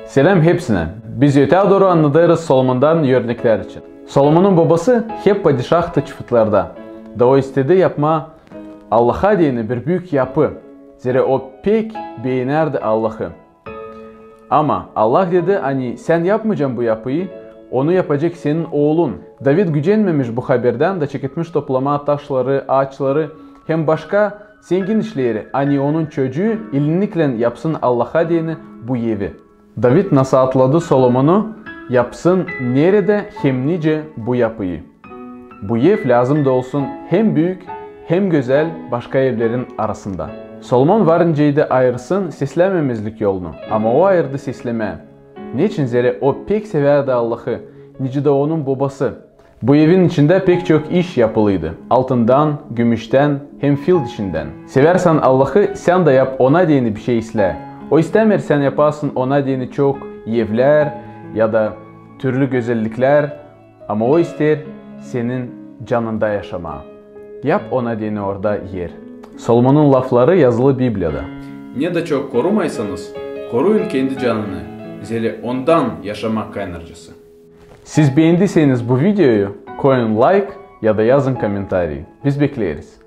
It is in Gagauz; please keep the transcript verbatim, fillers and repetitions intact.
Seläm hepsinä. Biz ötää dooru annadêrız Solomondan örneklär için. Solomonun bobası hep padişahtı çiftlerdä. Da o istedi yapmaa Allaha deyni bir büük yapı. Zerä o pek beenärdi Allahı. Ama Allah dedi, ani sän yapmaycan bu yapıyı, onu yapacek senin oolun. David gücenmemiş bu haberdän da çeketmiş toplamaa taşları, aaçları hem başka zengin işleri, ani onun çocuu iliniklän yapsın Allaha deyni bu evi. David nasaatladı Solomonu, yapsın neredä hem nicä bu yapıyı. Bu ev lääzım da olsun hem büük, hem gözäl başka evlerin arasında. Solomon var nicä dä ayırsın seslämemezlik yolunu, ama o ayırdı seslemää. Neçin? Zerä o pek sevärdi Allahı, nicä dä onun bobası. Bu evin içindä pek çok iş yapılıydı. Altından, gümüştän hem fil dişindän. Sevärsän Allahı, sän dä yap ona deyni bişey islää. O istämeer sän yapasın ona deyni çok evlär ya da türlü gözelliklär, ama o isteer senin canında yaşamaa. Yap ona deyni orada er. Solomonun lafları yazılı Bibliyada. Ne dä çok korumaysanız, koruyun kendi canını, zerä ondan yaşamak kaynarcası. Siz beendiyseniz bu videoyu, koyun layk ya da yazın kommentariy. Biz bekleeriz.